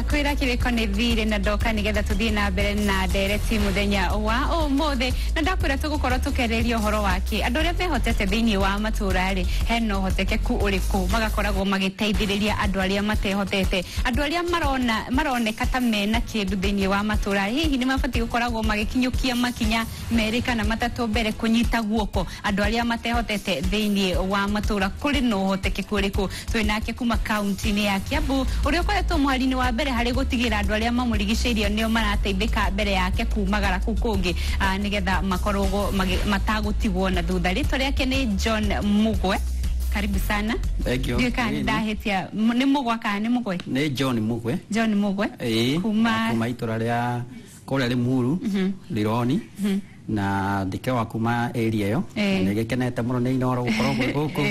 Ndakwĩra kĩrĩko nĩ thirĩ na ndoka nĩgetha tũthiĩ na mbere na ndereti mũthenya wa ũmũthĩ, na ndakwĩra tũgũkorwo tũkĩarĩrĩria ũhoro wake andũ arĩa mehotete thĩinĩ wa matũra rĩ, hena ũhotekeku ũrĩkũ magakoragwo magĩteithĩrĩria andũ arĩa matehotete, andũ arĩa marona maroneka ta mena kĩndũ thĩinĩ wa matũra, hihi nĩ mabatiĩ gũkoragwo magĩkinyũkia makinya merĩ kana matatũ mbere kũnyita guoko andũ arĩa matehotete thĩinĩ wa matũra? Kũrĩ na ũhotekeku ũrĩkũ? Twĩ nake kuma kaunti-inĩ ya Kiambu, ũrĩa ũkoretwo mũhari-inĩ wa mbere harĩ gũtigĩra andũ arĩa mamũrigicĩirie nĩo marateithĩka mbere yake kumagara kũu kũngĩ, nĩgetha makorwo matagũtigwo na thutha. Rĩtwa rĩake nĩ John Mugwe. Karibu sana. Thank you. Ndiũĩ kana nĩ ndahĩtia, nĩ Mugwa kana nĩ Mugwe? Nĩ John Mugwe. John Mugwe. Ĩĩ. Kuma kuma itũra rĩa kũrĩa Limuru, Rironi, na ndike wa kuma area ĩyo. Nĩ gĩkenete mũno nĩ Inooro gũkorwo gwĩ gũkũ.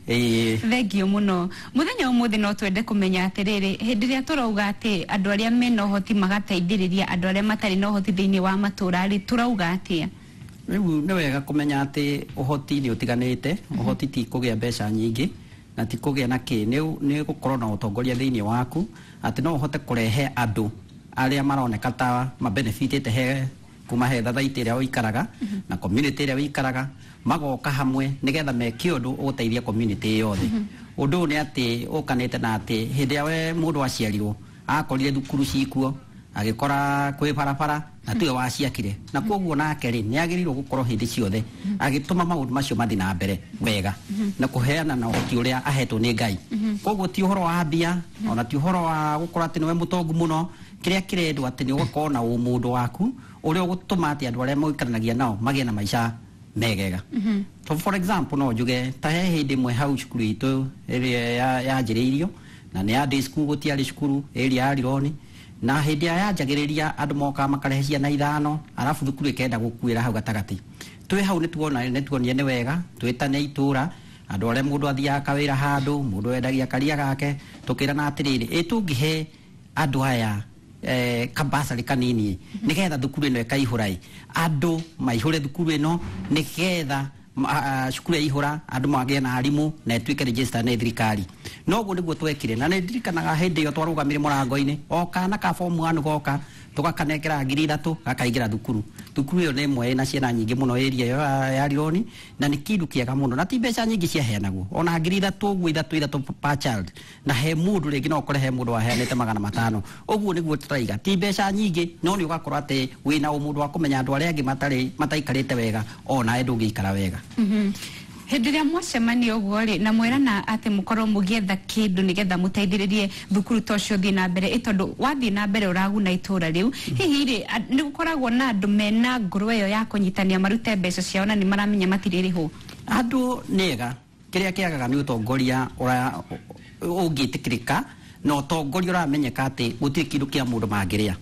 Ĩĩ. Thengio mũno. Mũthenya ũmũthĩ no twende kũmenya atĩrĩrĩ, hĩndĩ ĩrĩa tũrauga atĩ andũ arĩa mena ũhoti magateithĩrĩria andũ arĩa matarĩ na ũhoti thĩinĩ wa matũra rĩ, tũrauga atĩa? Rĩu nĩ wega kũmenya atĩ ũhoti nĩ ũtiganĩte. Ũhoti ti kũgĩa mbeca nyingĩ na ti kũgĩa na kĩ, nĩ gũkorwo na ũtongoria thĩinĩ waku atĩ no ũhote kũrehe andũ arĩa maroneka ta mabenefitĩte he kuma he thathaitĩ ĩrĩa ũikaraga na community ĩrĩa ũikaraga, magoka hamwe nĩgetha meke ũndũ ũgũteithia community yothe. Ũndũ ũyũ nĩ atĩ ũkanĩte na atĩ hĩndĩ ĩrĩa we mũndũ aciarirwo akorire thukuru cikuo, agĩkora kwĩ barabara na tiwe waciakire, na koguo nake rĩ nĩ agĩrĩirwo gũkorwo hĩndĩ ciothe agĩtũma maũndũ macio mathiĩ na mbere wega na kũheana na ũhoti ũrĩa ahetwo nĩ Ngai. Koguo ti ũhoro wa mbia, ona ti ũhoro wa gũkorwo atĩ nĩwe mũtongu mũno. Kĩrĩa kĩrendwo atĩ nĩ ũgakorwo na ũmũndũ waku ũrĩa ũgũtũma atĩ andũ arĩa mũikaranagia nao magĩe na maica megega. So for example, no njuge ta he hĩndĩ ĩmwe hau cukuru itũ ĩrĩa yanjĩrĩirio na nĩ ya day school, gũtiarĩ cukuru area ya Rironi, na hĩndĩ ĩrĩa yanjagĩrĩria andũ mokaga makarehe ciana 5, arabu thukuru ĩkenda gũkuĩra hau gatagatĩ. Twĩ hau nĩ tuonire nĩ wega twĩtane itũra andũ arĩa mũndũ athiaga kawĩra handũ, mũndũ wendagia karia gake, tũkĩrana atĩrĩrĩ, ĩ tũngĩhe andũ aya kabasarĩ kanini nĩgetha thukuru ĩno ĩkaihũra ĩ, andũ maihũre thukuru ĩno nĩgetha cukuru yaihũra andũ magĩe na arimũ na ĩtuĩke register nĩ thirikari. Noguo nĩguo twekire, na nĩ ndirikanaga hĩndĩ ĩyo twarũgamire mũrango-inĩ, o kana ka form 1 goka tũgakanengera 3,000 gakaingĩra thukuru. Thukuru ĩyo nĩ ĩmwe ĩna ciana nyingĩ mũno area ĩyo ya Rironi, na nĩ kĩndũ kĩega mũno, na ti mbeca nyingĩ ciaheanagwo, ona 3,000 ũguo, ithatũ ithatũ per child, na he mũndũ rĩngĩ no ũkore he mũndũ waheanĩte 500. Ũguo nĩguo tũraiga, ti mbeca nyingĩ, no nĩ ũgakorwo atĩ wĩna ũmũndũ wa kũmenya andũ arĩa angĩ mataikarĩte wega, onawe ndũngĩikara wega. Hĩndĩ ĩrĩa mwacemania ũguo rĩ, na mwerana atĩ mũkorwo mũgĩetha kĩndũ nĩgetha mũteithĩrĩrie thukuru ta ũcio ũthiĩ na mbere, ĩ tondũ wathiĩ na mbere ũraguna itũra rĩu, hihi rĩ nĩ gũkoragwo na andũ mena ngoro ĩyo ya kũnyitania marute mbeca ciao na nĩ maramenya matirĩrĩhwo? Andũ nĩ ega, kĩrĩa kĩagaga nĩ ũtongoria ũrĩa ũngĩtĩkĩrĩka, na ũtongoria ũramenyeka atĩ gũtirĩ kĩndũ kĩa mũndũ mangĩrĩa.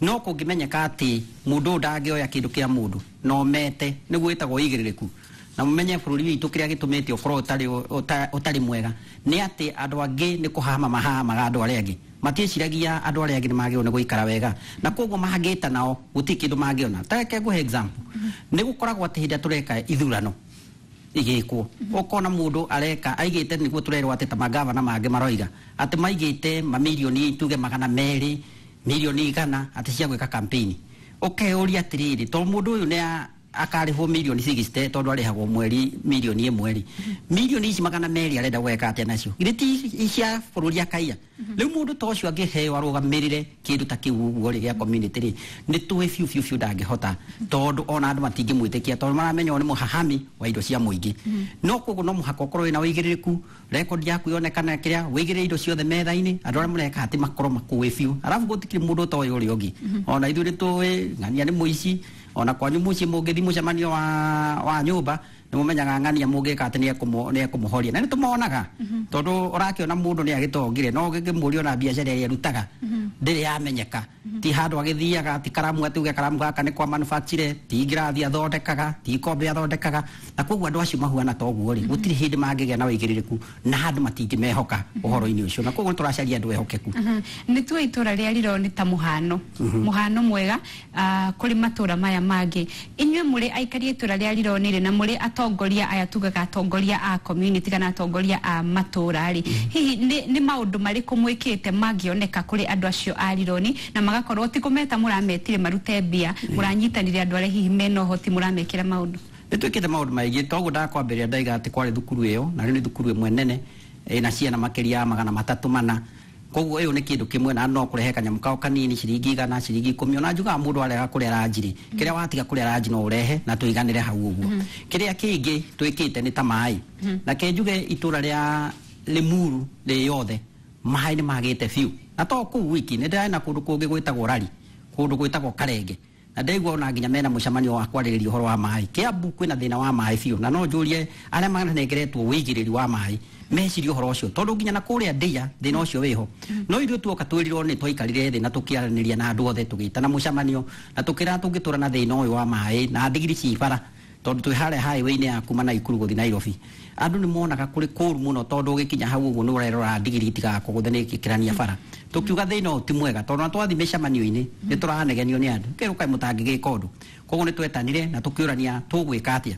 No kũngĩmenyeka atĩ mũndũ ũyũ ndangĩoya kĩndũ kĩa mũndũ, no mete, nĩguo wĩtagwo ũigĩrĩrĩku. Na mũmenye bũrũri witũ kĩrĩa gĩtũmĩte ũkorwo ũtarĩ mwega nĩ atĩ andũ angĩ nĩ kũhama mahamaga andũ arĩa angĩ, matiĩciragia andũ arĩa angĩ nĩ magĩrĩirwo nĩ gũikara wega, na koguo mangĩta nao gũtirĩ kĩndũ mangĩona. Ta reke ngũhe example, nĩ gũkoragwo atĩ hĩndĩ ĩrĩa tũreka ithurano igĩkwo, ũkona mũndũ areka aigĩte, nĩguo tũrerwo atĩ ta magavana mangĩ maroiga atĩ maigĩte mamirioni tuge 200, mirioni 100 atĩ cia gwĩka campaign. Ũkeyũria atĩrĩrĩ, tondũ mũndũ ũyũ nĩ akarĩhwo mirioni 60, tondũ arĩhagwo mweri mirioni ĩmwe rĩ, mirioni ici 200 arenda gwĩka atĩa nacio? Githĩ ti cia bũrũri akaiya? Rĩu mũndũ ta ũcio angĩheo arũgamĩrĩre kĩndũ ta kĩu ũguo rĩ gĩa community rĩ, nĩ tũĩ biũ biũ biũ ndangĩhota, tondũ ona andũ matingĩmwĩtĩkia, tondũ maramenya ũyũ nĩ mũhahami wa indo cia mũingĩ. No koguo no mũhaka ũkorwo wĩna ũigĩrĩrĩku, record yaku yonekane kĩrĩa, wĩigĩrĩre indo ciothe metha-inĩ, andũ arĩa mũreka atĩ makorwo makũĩ biũ. Arabu gũtikĩrĩ mũndũ ũtoĩ ũrĩa ũngĩ, ona ithuĩ nĩ tũĩ ng'ania nĩ mũici, ona kwanyu mũciĩ mũngĩthiĩ mũcemanio wa nyũmba nĩ mũmenyaga ng'ania mũngĩka atĩ nĩ ekũmũhoria, na nĩ tũmonaga, tondũ ũrakĩona mũndũ nĩ agĩtongire, no ũngĩkĩmũria ona biacara ĩrĩa arutaga ndĩrĩ yamenyeka, ti handũ agĩthiaga, ti karamu atĩ uge karamu gaka nĩ kwa manufacture, ti ngirathi athondekaga, ti ikombe athondekaga, na koguo andũ acio mahuana ta ũguo rĩ, gũtirĩ hĩndĩ mangĩgĩa na ũigĩrĩrĩku na andũ matingĩmehoka ũhoro-inĩ ũcio, na koguo nĩ tũracaria andũ ehokeku. Nĩ tuoe itũra rĩa Rironi ta mũhano, mũhano mwega kũrĩ matũra maya mangĩ. Inyuĩ mũrĩ aikari a itũra rĩa Rironi rĩ, na mũrĩ Atongoria aya tugaga atongoria a community kana atongoria a matũra rĩ, hihi nĩ maũndũ marĩkũ mwĩkĩte mangĩoneka kũrĩ andũ acio a Rironi na magakorwo ti kũmeta mũrametire marute mbia, mũranyitanĩre andũ arĩa hihi mena ũhoti mũramekĩra maũndũ? Nĩ twĩkĩte maũndũ maingĩ. Toguo ndakwambĩrĩria ndaiga atĩ kwarĩ thukuru ĩyo, na rĩu nĩ thukuru ĩmwe nene ĩna ciana makĩria ya 304. Koguo ĩyo nĩ kĩndũ kĩmwe, na no kũrehe kanyamũ kao kanini, ciringi 100, ciringi 10, ona njugaga mũndũ arega kũrĩa ranji rĩ, kĩrĩa watiga kũrĩa ranji no ũrehe na tũiganĩre hau ũguo. Kĩrĩa kĩngĩ twĩkĩte nĩ ta maĩ, na ke njuge itũra rĩa Limuru rĩ yothe maĩ nĩ magĩte biũ, na to kũu wiki nĩ ndĩrarĩ na kũndũ kũngĩ gwĩtagwo Rari, kũndũ gwĩtagwo Karenge, na ndaigua ona nginya mena mũcemanio wa kwarĩrĩria ũhoro wa maĩ. Kiambu kwĩna thĩna wa maĩ biũ, na no njũrie arĩa manengeretwo wĩigĩrĩri wa maĩ mecirie ũhoro ũcio, tondũ nginya na kũrĩa Ndia thĩna ũcio wĩho. No ithuĩ tuoka twĩrirwo nĩ twaikarire thĩ na tũkĩaranĩria na andũ othe, tũgĩtana mũcemanio na tũkĩra tũngĩtũra na thĩna ũyũ wa maĩ na ndigiri ci bara, tondũ twĩ harĩa highway-inĩ ya kuma Naikuru gũthiĩ Nairobi, andũ nĩ monaga kũrĩ kũru mũno, tondũ ũgĩkinya hau ũguo nĩ ũrerora ndigiri itigakũgũthe nĩ ĩkĩrania bara. Tũkiuga thĩna ũyũ ti mwega, tondũ na twathiĩ mĩcemanio-inĩ nĩ tũranegenio nĩ andũ kĩrũ kaĩ mũtangĩgĩka ũndũ. Koguo nĩ twetanire na tũkĩũrania tũgwĩka atĩa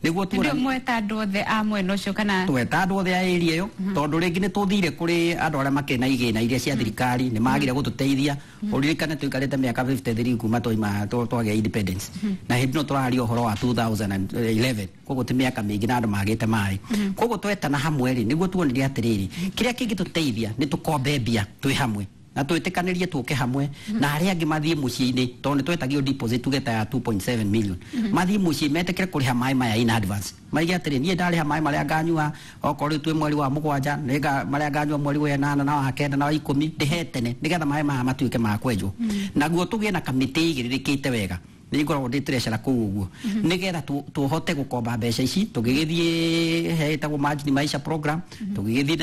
nĩguo tuona mweta andũ othe a mwena ũcio kana tweta andũ othe a area ĩyo, tondũ rĩngĩ nĩ tũthire kũrĩ andũ arĩa makĩrĩ na igĩna iria cia thirikari nĩ magire gũtũteithia. Ũririkane tũikarĩte mĩaka 53 kuma twaima twagĩa independence, na hĩndĩ ĩno tũraria ũhoro wa 2011, koguo ti mĩaka mĩingĩ na andũ magĩte maĩ. Koguo twetana hamwe rĩ, nĩguo tuonire atĩrĩrĩ, kĩrĩa kĩngĩtũteithia nĩ tũkombe mbia twĩ hamwe na twĩtĩkanĩrie tũke hamwe na arĩa angĩ mathiĩ mũciĩ-inĩ, tondũ nĩ twetagio deposit tuge ta ya 2.7 million, mathiĩ mũciĩ metĩkĩre kũrĩha maĩ maya in advance, maige atĩrĩ niĩ ndarĩha maĩ marĩa nganyua okorwo rĩu twĩ mweri wa 7, marĩa nganyua mweri wa 8 na wa 9 na wa 10 ndĩhe tene, nĩgetha maĩ maya matuĩke ma kwenjwo. Naguo tũgĩe na kamĩtĩ ĩigĩrĩrĩkĩte wega, nĩ ngoragwo ndĩ treasurer kũu ũguo, nĩgetha tũhote gũkomba mbeca ici. Tũgĩgĩthiĩ heĩtagwo Margin Maisha program, tũgĩgĩthiĩ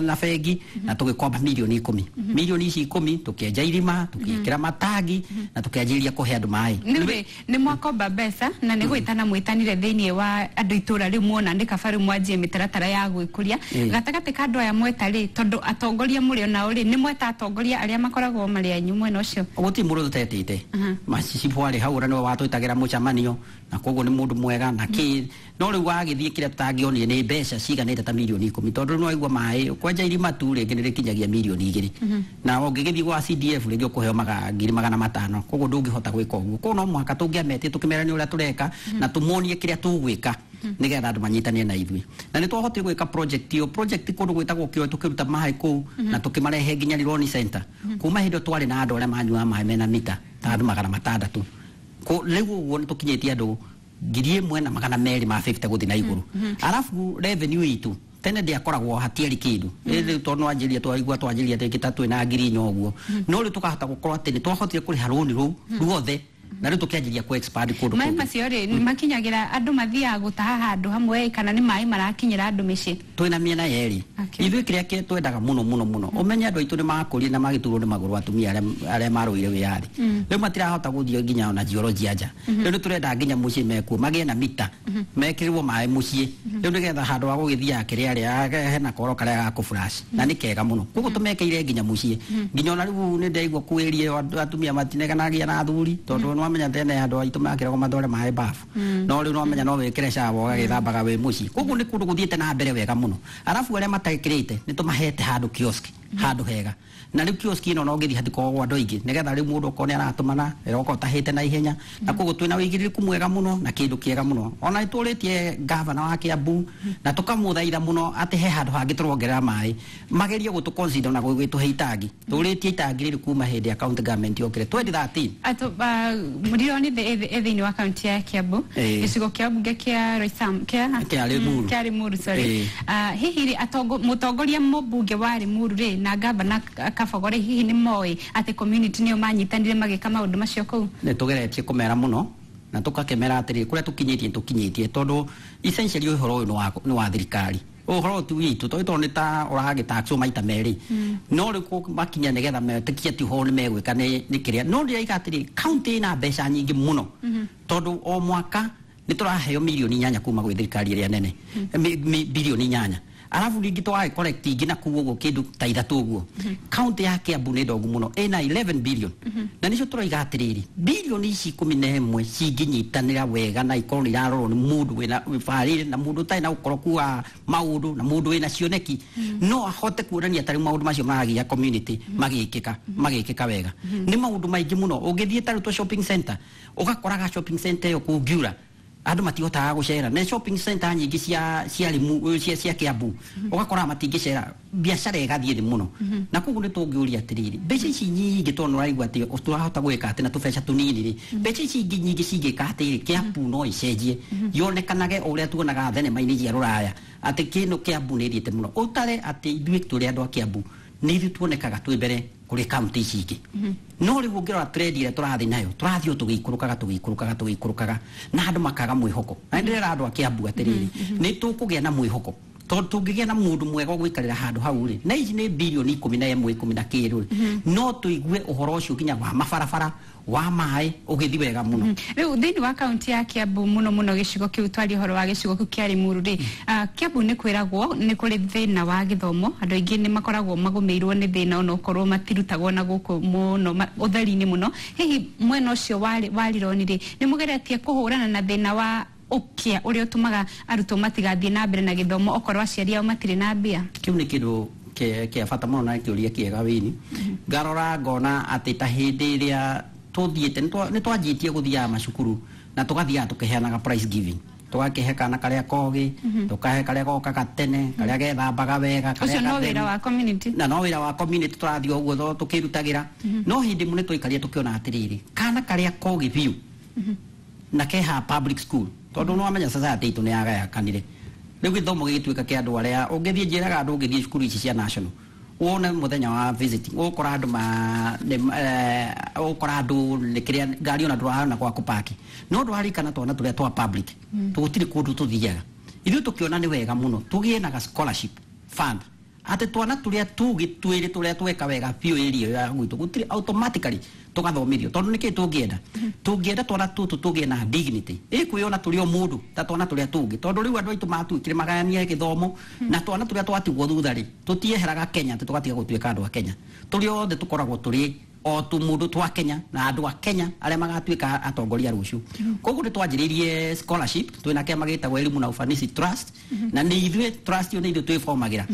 na bengi na tũgĩkomba milioni 10. Milioni ici 10 tũkĩenja irima, tũgĩkĩra matangi na tũkĩanjĩrĩria kũhe andũ maĩ. Nĩ nĩ mwakomba mbeca na nĩ gwĩtana mwĩtanire thĩinĩ wa andũ itũra rĩu muona nĩ kaba rĩu mwanjie mĩtaratara ya gwĩkũria gatagatĩ ka andũ aya mweta rĩ, tondũ atongoria mũrĩ onao rĩ, nĩ mweta atongoria arĩa makoragwo marĩ anyu mwena ũcio? Gũtirĩ mũndũ tũtetĩte, macicibũ arĩ hau ũrĩa nĩwe watwĩtagĩra mũcemanio, na koguo nĩ mũndũ mwega na kĩ, no rĩu wagĩthiĩ kĩrĩa tũtangĩonire nĩ mbeca ciganĩte ta milioni 10, tondũ nĩ waigua maĩ kwenja irima tu rĩngĩ nĩ rĩkinyagia milioni 2, na ũngĩgĩthiĩ gwa CDF rĩngĩ ũkũheo 500,000, koguo ndũngĩhota gwĩka ũguo. Koguo no mũhaka tũngĩametie tũkĩmera nĩ ũrĩa tũreka na tũmonie kĩrĩa tũgwĩka nĩgetha andũ manyitanie na ithuĩ. Na nĩ twahotire gwĩka project ĩyo, project kũndũ gwĩtagwo Kĩoe, tũkĩruta maĩ kũu na tũkĩmarehe nginya Rironi Center. Kuma hĩndĩ ĩyo twarĩ na andũ arĩa manyuaga maĩ mena mita ta andũ 600. Rĩu ũguo nĩ tũkinyĩtie andũ 1,250 gũthiĩ na igũrũ. Arabu revenue itũ tene ndĩakoragwo hatiarĩ kĩndũ, rĩu tondũ nĩwanjĩrĩria twaigua twanjĩrĩria rĩngĩ ta twĩna 4,000 ũguo, no rĩu tũkahota gũkorwo atĩ nĩ twahotire kũrĩha rũni rũu ruothe, na rĩu tũkĩanjĩrĩria kũ expand kũndũ kũngĩ. Maĩ macio rĩ makinyagĩra andũ mathiaga gũtaha handũ hamwe kana nĩ maĩ marakinyĩra andũ mĩciĩ? Twĩna mĩena yerĩ. Ithuĩ kĩrĩa twendaga mũno mũno mũno, ũmenye andũ aitũ nĩ makũrire na magĩturwo nĩ magũrũ atumia arĩa marũire wĩyathi, rĩu matirahota gũthiĩ nginya ona jioroji nja. Rĩu nĩ tũrenda nginya mũciĩ mekuo magĩe na mita, mekĩrĩrwo maĩ mũciĩ, rĩu nĩgetha handũ ha gũgĩthiaga kĩrĩa rĩa hena koro karĩa ga kũ-flash na nĩ kega mũno, koguo tũmekĩire nginya mũciĩ. Nginya ona rĩu nĩ ndaigua kwĩrie atumia matineganagia na athuri, tondũ nĩwamenya tene andũ aitũ makĩragwo matware maĩ bafu, no rĩu nĩwamenya no wĩkĩre shower ũgagĩthambaga wĩ mũciĩ. Koguo nĩ kũndũ gũthiĩte na mbere wega mũno. Arabu arĩa matekĩrĩte nĩ tũmahete handũ kiosk, handũ hega, na rĩu kiosk ĩno no ũngĩthiĩ hatikoragwo andũ aingĩ, nĩgetha rĩu mũndũ okorwo nĩ aratũmana ĩroka ũtahĩte na ihenya. Na koguo twĩna wĩigĩrĩrĩku mwega mũno na kĩndũ kĩega mũno. Ona nĩ tũrĩtie gavana wa Kiambu na tũkamũthaitha mũno atĩ he handũ hangĩ tũrongerera maĩ, magerie gũtũ consider na gũgĩtũhe itangi. Tũrĩtie itangi rĩrĩ kuma hĩndĩ ya county government yokire 2013. Rironi thĩinĩ wa kaunti ya Kiambu, gĩcigo kĩa mbunge kĩa Roysambu, kĩa Limuru, sorry. Hihi rĩ mũtongoria mũmbunge wa Limuru rĩ na gavana Kabogore hihi nĩ moĩ atĩ community nĩo manyitanire magĩka maũndũ macio kũu? Nĩ tũgeretie kũmera mũno na tũgakĩmera atĩrĩ kũrĩa tũkinyĩtie tũkinyĩtie, tondũ essentially ũhoro ũyũ nĩ wa thirikari, ũhoro ti witũ, tondũ nĩ ta ũragĩtaxwo maita merĩ, no rĩu makinya nĩgetha metĩkie atĩ ũhoro nĩ megwĩka nĩ kĩrĩa. No ndĩraiga atĩrĩ county ĩna mbeca nyingĩ mũno, tondũ o mwaka nĩ tũraheo milioni 8 kuma gwĩ thirikari ĩrĩa nene, bilioni 8. Arabu rĩngĩ twagĩ collect ingĩ na kũu ũguo kĩndũ ta ithatũ ũguo. County ya Kiambu nĩ ndogu mũno, ĩna 11 billion, na nĩcio tũroiga atĩrĩrĩ, bilioni ici 11 cingĩnyitanĩra wega na ikorwo nĩ irarorwo nĩ mũndũ wĩna wĩbarĩre na mũndũ ũtarĩ na ũkoroku wa maũndũ na mũndũ wĩna cioneki, no ahote kuonania tarĩu maũndũ macio maragia community magĩkĩka, magĩkĩka wega. Nĩ maũndũ maingĩ mũno. Ũngĩthiĩ tarĩu twa shopping center, ũgakoraga shopping center ĩyo kũngiura andũ matihotaga gũcera, na shopping center nyingĩ cia Rimu, cia Kiambu, ũgakora matingĩcera, biacara ĩgathiĩ thĩ mũno. Na koguo nĩ tũngĩũria atĩrĩrĩ, mbeca ici nyingĩ, tondũ nĩũraigua atĩ tũrahota gwĩka atĩ na tũbeca tũnini rĩ, mbeca ici ingĩ nyingĩ cingĩka atĩrĩ, Kiambu no ĩcenjie yonekanage o ũrĩa tuonaga thenema-inĩ cia rũraya, atĩ kĩndũ Kiambu nĩ ĩthiĩte mũno. Ũtare atĩ ithuĩ tũrĩ andũ a Kiambu nĩ ithuĩ tuonekaga twĩ mbere kũrĩ kaunti ici ingĩ, no rĩu ũngĩrora trend ĩrĩa tũrathiĩ nayo, tũrathiĩ o tũgĩikũrũkaga, tũgĩikũrũkaga, tũgĩikũrũkaga, na andũ makaga mwĩhoko. Na nĩndĩrera andũ a Kiambu atĩrĩrĩ, nĩ tũkũgĩa na mwĩhoko, tondũ tũngĩgĩa na mũndũ mwega ũgũikarĩra handũ hau rĩ, na ici nĩ bilioni 11, ikũmi na kĩndũ rĩ, no tũigue ũhoro ũcio nginya wa mabarabara, wa maĩ, ũgĩthiĩ wega mũno. Rĩu thĩinĩ wa kaunti ya Kiambu, mũno mũno gĩcigo kĩu twaria ũhoro wa gĩcigo kĩu kĩa Limuru rĩ, Kiambu nĩ kwĩragwo nĩ kũrĩ thĩna wa gĩthomo. Andũ aingĩ nĩ makoragwo magũmĩirwo nĩ thĩna onokorwo matirutagwo na gũkũ mũno ũtheri-inĩ mũno. Hihi mwena ũcio wa Rironi rĩ, nĩ mũgeretie kũhũrana na thĩna wa ũkĩa ũrĩa ũtũmaga arutwo matigathiĩ na mbere na gĩthomo okorwo aciari ao matirĩ na mbia? Kĩu nĩ kĩndũ kĩa bata mũno na kĩũria kĩega wini. Ngarora ngona atĩ ta hĩndĩ ĩrĩa tũthiĩte nĩ twanjĩtie gũthiaga macukuru na tũgathiaga tũkĩheanaga prize giving, tũgakĩhe kana karĩa kogĩ, tũkahe karĩa gokaga tene, karĩa gethambaga wega, karĩa. Ũcio no wĩra wa community. Na no wĩra wa community tũrathiĩ ũguo tũkĩrutagĩra. No hĩndĩ ĩmwe nĩ twaikarire tũkĩona atĩrĩrĩ, kana karĩa kogĩ biũ na keha public school, tondũ nĩ wamenya society itũ nĩ yagayakanire, rĩu gĩthomo gĩgĩtuĩka kĩa andũ arĩa ũngĩthiĩ, njĩraga andũ, ũngĩthiĩ cukuru ici cia national wone mũthenya wa visiting, ũgũkora andũ ma ũgũkora andũ nĩ kĩrĩa ngari ona ndũrahona gwa kũpaki, no ndũrarikana twana tũrĩa twa public tũgũtirĩ kũndũ tũthiaga. Ithuĩ tũkĩona nĩ wega mũno tũgĩe na scholarship fund, atĩ twana tũrĩa tũgĩ twĩrĩ tũrĩa tweka wega biũ area ya gwitũ gũtirĩ, automatically tũgathomithio, tondũ nĩkĩ tũngĩenda? Tũngĩenda twana tũtũ tũgĩe na dignity ĩkwĩona tũrĩ o mũndũ ta twana tũrĩa tũngĩ, tondũ rĩu andũ aitũ matuĩkire magayania gĩthomo na twana tũrĩa twatigwo thutha rĩ, tũtieheraga Kenya atĩ tũgatiga gũtuĩka andũ a Kenya. Tũrĩ othe tũkoragwo tũrĩ o tũmũndũ twa Kenya na andũ a Kenya arĩa magatuĩka atongoria rũciũ. Koguo nĩ twanjĩrĩirie scholarship twĩna kĩama gĩtagwo Elimu na Ufanisi Trust, na nĩ ithuĩ trust ĩyo nĩ ithuĩ twĩbomagĩra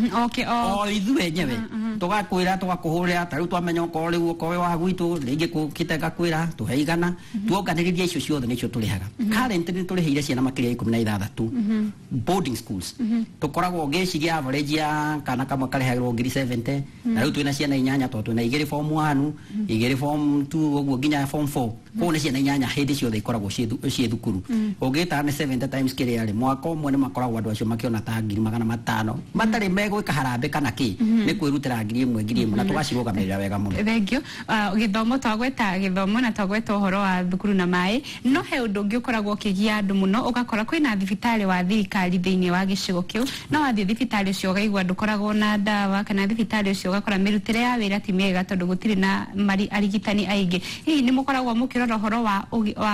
o ithuĩ enyewe, tũgakwĩra, tũgakũhũrĩra, ta rĩu twamenya okorwo rĩu okorwo wa gwitũ rĩngĩ kũkĩte ngakwĩra tũhe igana, tuonganĩrĩria icio ciothe nĩcio tũrĩhaga. Currently nĩ tũrĩhĩire ciana makĩria ya 16 boarding schools. Tũkoragwo ngĩciria average ya kana kamwe karĩhagĩrwo ngiri 70, na rĩu twĩna ciana inyanya, tondũ twĩna igĩrĩ form 1, igĩrĩ form 2, ũguo nginya form 4. Koguo nĩ ciana inyanya hĩndĩ ciothe ikoragwo ciĩ thukuru. Ũngĩta nĩ 70 times kĩrĩa rĩ, mwaka ũmwe nĩ makoragwo andũ acio makĩona ta 500,000 matarĩ megwĩka harambĩ kana kĩ, nĩ kwĩrutĩra 1000 1000, na tũgacirũgamĩrĩra wega mũno. Thank you. Gĩthomo, twagweta gĩthomo na twagweta ũhoro wa thukuru na maĩ, no he ũndũ ũngĩ ũkoragwo ũkĩgia andũ mũno. Ũgakora kwĩna thibitarĩ wa thirikari thĩinĩ wa gĩcigo kĩu, no wathiĩ thibitarĩ ũcio ũkaigua ndũkoragwo na ndawa, kana thibitarĩ ũcio ũgakora mĩrutĩre ya wĩra ti mĩega tondũ gũtirĩ na arigitani aingĩ. Hihi nĩ mũkoragwo mũkĩrora ũhoro wa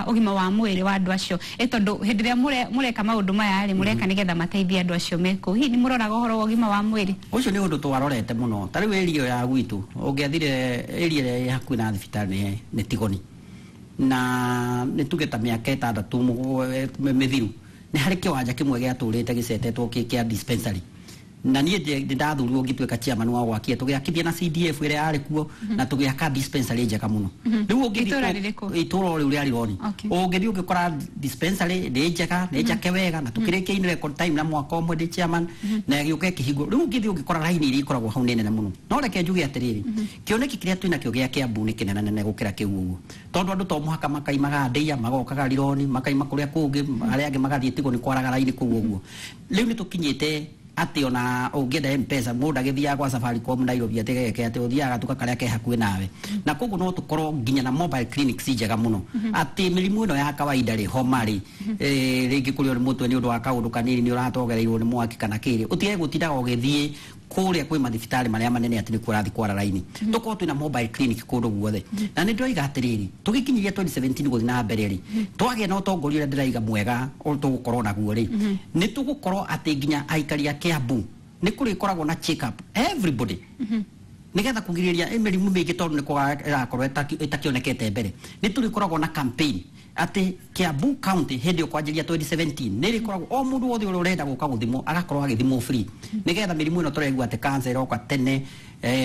ũgima wa mwĩrĩ wa andũ acio, tondũ hĩndĩ ĩrĩa mũreka maũndũ maya rĩ, mũreka nĩgetha mateithie andũ acio me kũu, hihi nĩ mũroraga ũhoro wa ũgima wa mwĩrĩ? Ũcio nĩ ũndũ twarorete mũno. Ta rĩu area ya gwitũ, ũngĩathire area ĩrĩa ĩ hakuhĩ na thibitarĩ nĩ Tigoni, na nĩ tuge ta mĩaka 6 mĩthiru nĩ harĩ kĩwanja kĩmwe gĩatũrĩte gĩcetetwo kĩ kĩa dispensary, na niĩ ndĩ ndathurirwo ngĩtuĩka chairman wa gwakia, tũgĩakithia na CDF ĩrĩa yarĩ kuo na tũgĩaka dispensary njega mũno. Rĩu ũngĩthiĩ Itũũra rĩrĩkũ? Itũũra rĩu rĩa Rironi. Ũngĩthiĩ ũngĩkora dispensary nĩ njega, nĩ njake wega, na tũkĩrĩkia in record time na mwaka ũmwe ndĩ chairman, na ĩgĩũka ĩkĩhingwo. Rĩu ũngĩthiĩ ũngĩkora raini iria ikoragwo hau nĩ nene mũno. No reke njuge atĩrĩrĩ, kĩoneki kĩrĩa twĩnakĩo gĩa Kiambu nĩ kĩnene nene gũkĩra kĩu ũguo, tondũ andũ to mũhaka makaimaga Ndĩa magokaga Rironi, makaima kũrĩa kũngĩ, arĩa angĩ magathiĩ Tigoni kwaraga raini kũu ũguo. Rĩu nĩ tũkinyĩte atĩ ona ũngĩenda M-Pesa, mũndũ agĩthiaga gwa Safaricom Nairobi atĩ geke atĩ ũthiaga gatuka karĩa ke hakuhĩ nawe, na koguo no tũkorwo nginya na mobile clinics njega mũno, atĩ mĩrimũ ĩno ya kawaida rĩ, homa rĩ, rĩngĩ kũrĩo nĩ mũtwe nĩ ũndũ wa kaũndũ kanini, nĩ ũratogereirwo nĩ mwaki kana kĩrĩ, ũtige gũtindaga ũgĩthiĩ kũrĩa kwĩ mathibitarĩ marĩa manene atĩ nĩkuo ũrathiĩ kwara raini. Tũkorwo twĩna mobile clinic kũndũ guothe. Na nĩ ndĩroiga atĩrĩrĩ, tũgĩkinyiria 2017 gũthiĩ na mbere rĩ, twagĩa na ũtongoria ũrĩa ndĩraiga mwega tũgũkorwo naguo rĩ, nĩ tũgũkorwo atĩ nginya aikari a Kiambu Nĩ kũrĩkoragwo na check up everybody nigetha kugiriria mĩrimũ mĩingĩ tondũ nĩ ĩrakorwo ĩtakĩonekete mbere. Nĩ tũrĩkoragwo na campaign atĩ Kiambu County hĩndĩ ĩyo kwanjĩrĩria 2017 nĩ ĩrĩkoragwo o mũndũ wothe ũrĩa ũrenda gũka gũthimwo agakorwo agĩthimwo free, nĩgetha mĩrimũ ĩno tũraigua atĩ cancer ĩroka tene,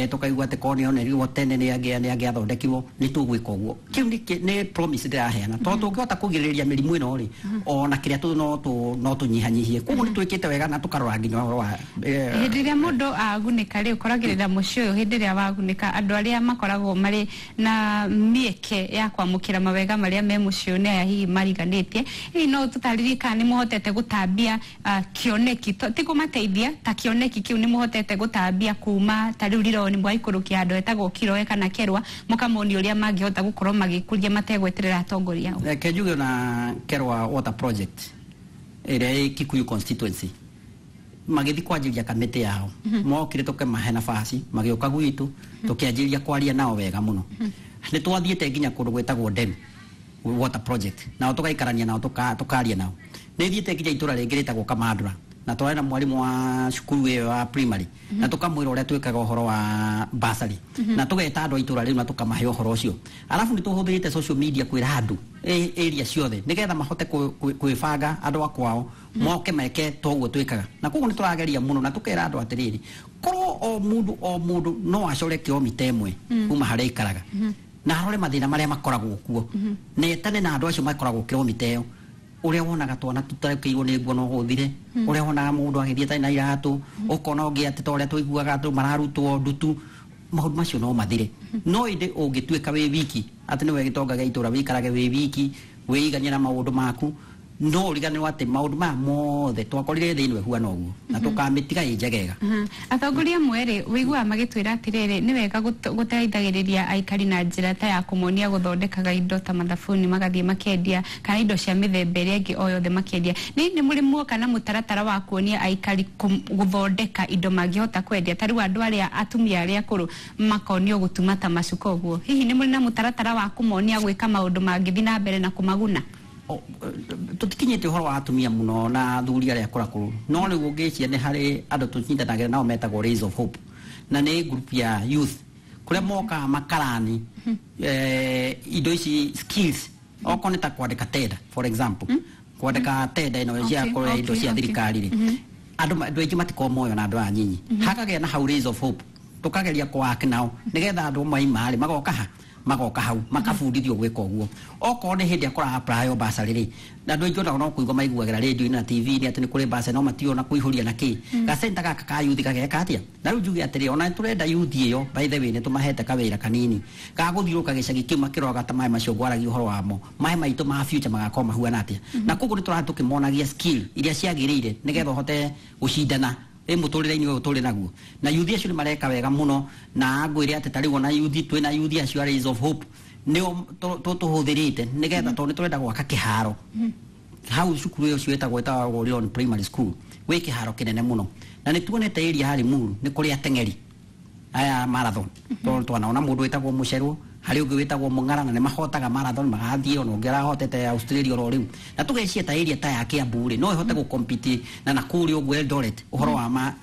tũkaigua atĩ korwo nĩyonerirwo tene nĩ angĩathondekirwo, nĩ tũgwĩka ũguo. Kĩu nĩ promise ndĩraheana, tondũ tũngĩhota kũgirĩrĩria mĩrimũ ĩno rĩ, ona kĩrĩa no tũnyihanyihie. Koguo nĩ twĩkĩte wega na tũkarora nginya ũhoro wa Hĩndĩ ĩrĩa mũndũ agunĩka rĩ, ũkoragĩrĩra mũciĩ ũyũ, hĩndĩ ĩrĩa wagunĩka, andũ arĩa makoragwo marĩ na mĩeke ya kwamũkĩra mawega marĩa me mũciĩ ũyũ nĩ aya hihi mariganĩtie. Hihi no tũtarĩrie kana nĩ mũhotete gũtambia kĩoneki, ti kũmateithia ta kĩoneki kĩu nĩ mũhotete gũtambia kuma ta rĩu Rironi mũgaikũrũkia handũ hetagwo Kiroe kana Kerwa, mũkamonia ũrĩa mangĩhota gũkorwo magĩkũria mategweterera atongoria ao? Reke njuge ona Kerwa Water Project ĩrĩa ĩ Kikuyu constituency, magĩthiĩ kwanjĩrĩria kamĩtĩ yao, mokire tũkĩmahe nafasi, magĩũka gwitũ, tũkĩanjĩrĩria kwaria nao wega mũno. Nĩ twathiĩte nginya kũndũ gwĩtagwo Dem Water Project, nao tũgaikarania nao, tũkaria nao. Nĩ thiĩte nginya itũra rĩngĩ rĩtagwo Kamandura, na twarĩ na mwarimũ wa cukuru ĩyo ya primary, na tũkamwĩra ũrĩa twĩkaga ũhoro wa bursary, na tũgeta andũ a itũra rĩu na tũkamahe ũhoro ũcio. Arabu nĩ tũhũthĩrĩte social media kwĩra andũ area ciothe nĩgetha mahote kwĩbanga andũ a kwao moke meke toguo twĩkaga. Na koguo nĩ tũrageria mũno na tũkera andũ atĩrĩrĩ, korwo o mũndũ o mũndũ no acore kilomita ĩmwe kuma harĩa aikaraga na arore mathĩna marĩa makoragwo kuo, na etane na andũ acio makoragwo kilomita ĩyo, ũrĩa wonaga twana tũtarekĩirwo nĩ nguo no gũthire, ũrĩa wonaga mũndũ agĩthiĩ atarĩ na iratũ, ũkona ũngĩ atĩ ta ũrĩa tũiguaga andũ mararutwo ndutu, maũndũ macio no mathire. No ĩndĩ ũngĩtuĩka wĩ wiki atĩ nĩwe gĩtonga gĩa itũra, wĩikarage wĩ wiki, wĩiganie na maũndũ maku, no ũriganĩrwo atĩ maũndũ maya mothe twakorire thĩ ĩno ĩhuana ũguo na tũkamĩtiga ĩ njegega. Atongoria amwe rĩ, wĩiguaga magĩtwĩra atĩrĩrĩ, nĩ wega gũteithagĩrĩria aikari na njĩra ta ya kũmonia gũthondekaga indo ta mathabuni magathiĩ makendia, kana indo cia mĩthemba ĩrĩa ĩngĩ o yothe makendia. Nĩ mũrĩ muoka na mũtaratara wa kuonia aikari gũthondeka indo mangĩhota kwendia? Ta rĩu andũ arĩa atumia arĩa akũrũ makonio gũtuma ta macuka ũguo, hihi nĩ mũrĩ na mũtaratara wa kũmonia gwĩka maũndũ mangĩthiĩ na mbere na kũmaguna? Tũtikinyĩte ũhoro wa atumia mũno na athuri arĩa akũrakũrũ, no rĩu ũngĩcia nĩ harĩ andũ tũnyitanagĩra nao metagwo Rays of Hope, na nĩ group ya youth kũrĩa mokaga makarani indo ici skills, okorwo nĩ ta kwandĩka tender, for example, kwandĩka tender ĩno cia kũrĩa indo cia thirikari rĩ, andũ aingĩ matikoragwo moyo na andũ aya nyinyi, hakagĩa na hau Rays of Hope, tũkageria kũwak nao nĩgetha andũ maima rĩ magoka ha magoka hau makabundithio gwĩka ũguo. Okorwo nĩ hĩndĩ akora apply bursary rĩ, na andũ aingĩ onao no kũigua maiguagĩra radio-inĩ na TV-inĩ atĩ nĩ kũrĩ bursary, no matiũĩ kũihũria na kĩ gacenta gaka ka youth gageka atĩa. Na rĩu njuge atĩrĩ, ona tũrenda youth ĩyo, by the way, nĩ tũmahete kawĩra kanini ga gũthiũrũrũka gĩcagi kĩu makĩroraga ta maĩ macio ngwaragia ũhoro wamo, maĩ maitũ ma future magakorwo mahuana atĩa. Na koguo nĩ tũrathiĩ tũkĩmonagia skill iria ciagĩrĩire nĩgetha ũhote gũcindana ĩ mũtũrĩre-inĩ ũyũ tũrĩ naguo. Na youth acio nĩ mareka wega mũno, na ngwĩre atĩ ta rĩu ona youth twĩna youth acio a Rays of Hope nĩo tũhũthĩrĩte nĩgetha, tondũ nĩ tũrenda gwaka kĩharo hau cukuru ĩyo ũcio ĩtagwo Rironi Primary School, gwĩ kĩharo kĩnene mũno, na nĩ tuonete area ya Limuru nĩ kũrĩ ateng'eri aya marathon, tondũ twanaona mũndũ wĩtagwo Mũcerwo, harĩ ũngĩ wĩtagwo Mũng'ara, na nĩ mahotaga marathon magathiĩ, ona ũngĩ arahotete Australia oro rĩu. Na tũgeciria ta area ta ya Kiambu rĩ, no ĩhote gũcompete na nakũrĩa ũguo Eldoret ũhoro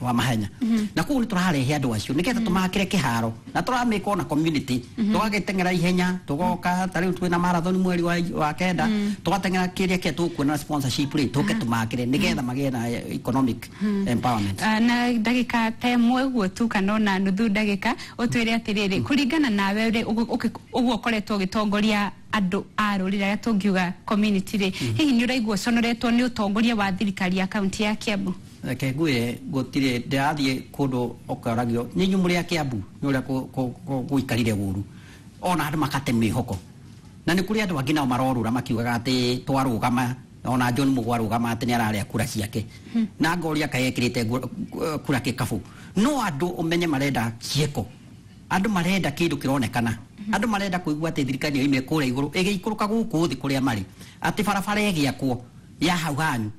wa mahenya. Na koguo nĩ tũrarehe andũ acio nĩgetha tũmakĩre kĩharo, na tũramĩka ona community, tũgagĩteng'era ihenya, tũgoka ta rĩu twĩna marathon mweri wa kenda, tũgateng'era kĩrĩa kĩa tũkuona na sponsorship rĩ, tũke tũmakĩre nĩgetha magĩe na economic empowerment. Na ndagĩka ta ĩmwe ũguo tu kana ona nuthu ndagĩka, ũtwĩre atĩrĩrĩ, kũringana nawe rĩ, ũguo ũkoretwo ũgĩtongoria andũ a rũrĩrĩ arĩa tũngiuga community rĩ, hihi nĩ ũraigua ũconoretwo nĩ ũtongoria wa thirikari ya kaunti ya Kiambu? Reke ngwĩre, gũtirĩ ndĩrathiĩ kũndũ ũkoragio nĩ inyuĩ mũrĩ a Kiambu nĩ ũrĩa gũikarire ũru, ona andũ makate mĩhoko, na nĩ kũrĩ andũ angĩ nao marorũra makiugaga atĩ twarũgama, ona John Mũgwa arũgama atĩ nĩ ararĩa kura ciake, na ngoria kaĩ ekĩrĩte kura kĩkabũ. No andũ ũmenye marenda ciĩko, andũ marenda kĩndũ kĩronekana, andũ marenda kũigua atĩ thirikari nĩyo ime kũrĩa igũrũ ĩgĩikũrũka gũkũ thĩ kũrĩa marĩ, atĩ barabara ĩgĩakwo ya hau hanyu,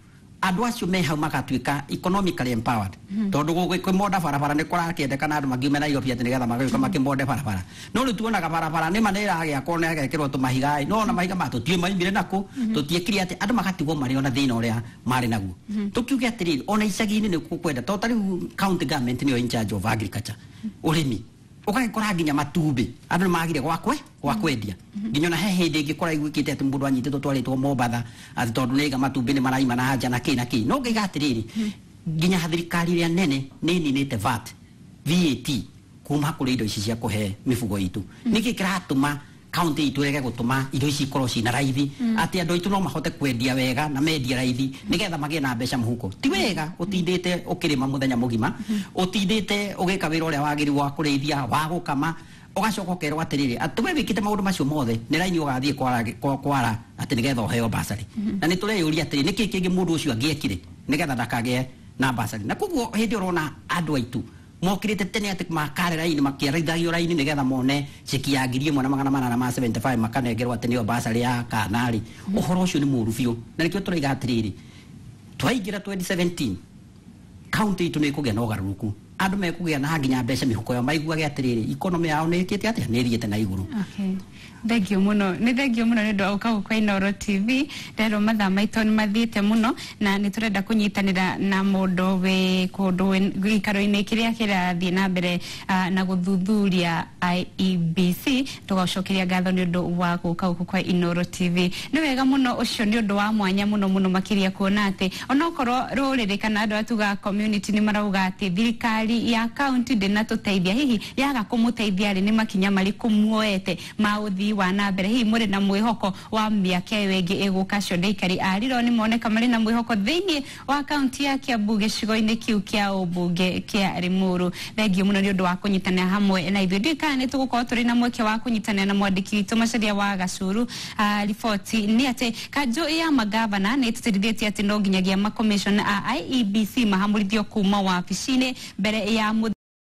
Andũ acio me hau magatuĩka economically empowered, tondũ gũkĩmonda barabara nĩ kũrakĩendekana andũ makiume Nairobi atĩ nĩgetha magĩũka makĩmonde barabara. No rĩu tuonaga barabara nĩma nĩ ĩragĩakwo na ĩgekĩrwo tũmahiga, no ona mahiga ma tũtiũĩ maimire nakũ, tũtiĩkire atĩ andũ magatigwo marĩ ona thĩna ũrĩa marĩ naguo. Tũkiuge atĩrĩrĩ, ona icagi-inĩ nĩ gũkwenda, tondũ ta rĩu county government nĩyo in charge of agriculture, ũrĩmi, ũgagĩkora nginya matumbĩ andũ nĩ magire gwa kwendia. Nginya ona he hĩndĩ ĩngĩ kũraiguĩkĩte atĩ mũndũ anyitĩtwo twarĩtwo Mombatha atĩ tondũ nĩaiga matumbĩ nĩ maraima na nja na kĩ na kĩ. No ngaiga atĩrĩrĩ, nginya thirikari ĩrĩa nene nĩ ĩninĩte VAT kuma kũrĩ indo ici cia kũhe mĩfugo itũ. Nĩkĩ kĩratũma kaunti itũ ĩrege gũtũma indo ici ikorwo ciĩna raithi, atĩ andũ aitũ no mahote kwendia wega na mendie raithi nĩgetha magĩe na mbeca mũhuko? Ti wega ũtindĩte ũkĩrĩma mũthenya mũgima, ũtindĩte ũgĩka wĩra ũrĩa wagĩrĩirwo wa kũrĩithia, wa gũkama, ũgacoka ũkerwo atĩrĩrĩ, atĩ we wĩkĩte maũndũ macio mothe nĩ raini ũgathiĩ kwara atĩ nĩgetha ũheo basarĩ. Na nĩ tũreyũria atĩrĩ, nĩkĩ kĩngĩ mũndũ ũcio angĩekire nĩgetha ndakagĩe na basarĩ? Na koguo hĩndĩ ĩyo ũrona andũ aitũ mokirite tene atĩ makare raini, makĩarithagio raini nĩgetha mone ceki ya 1875 makanengerwo atĩ nĩyo basarĩ ya kana rĩ. Ũhoro ũcio nĩ mũũru biũ, na nĩkĩo tũraiga atĩrĩrĩ, twaingĩra 2017 kaunti itũ nĩ ĩkũgĩa na ũgarũrũku, andũ mekũgĩa na nginya mbeca mĩhuko yao, maiguage atĩrĩrĩ, economy yao nĩ ĩkĩte atĩa, nĩ ĩthiĩte na igũrũ. Okay. Thengio muno, nĩ thengio muno nĩ ũndũ wa gũka gũkũ Inooro TV. Rero mathaa maitũ nĩ mathiĩte mũno na nĩ tũrenda kũnyitanĩra na mũndũ wĩ kũndũ gĩikaro-inĩ kĩrĩa kĩrathiĩ na mbere na gũthuthuria IEBC. Tũgacokeria ngatho nĩ ũndũ wa gũka gũkũ kwa Inooro TV. Nĩ wega mũno, ũcio nĩ ũndũ wa mwanya mũno mũno makĩria kuona atĩ onokorwo rũrĩrĩ kana andũ atuga community nĩ marauga atĩ thirikari ya county ndĩnatũteithia, hihi yaga kũmũteithia rĩ, nĩ makinya marĩkũ muoete ma ũthii wa na mbere? Hihi mũrĩ na mwĩhoko wa mĩaka ĩyo ĩngĩ ĩgũka? Acio nĩ aikari a Rironi moneka marĩ na mwĩhoko thĩinĩ wa kaunti ya Kiambu, gĩcigo-inĩ kĩu kĩa ũmbunge kĩa Limuru. Thengio mũno nĩ ũndũ wa kũnyitanĩra hamwe na ithuĩ. Ndiũĩ kana nĩ tũgũkorwo tũrĩ na mweke wa kũnyitanĩra na mwandĩki witũ Macharia wa Gacuru. Riboti nĩ atĩ kanjũ ya magavana nĩ ĩtĩtĩrithĩtie atĩ no nginyagia makomishona a IEBC mahamũrithio kuma wabici-inĩ mbere ya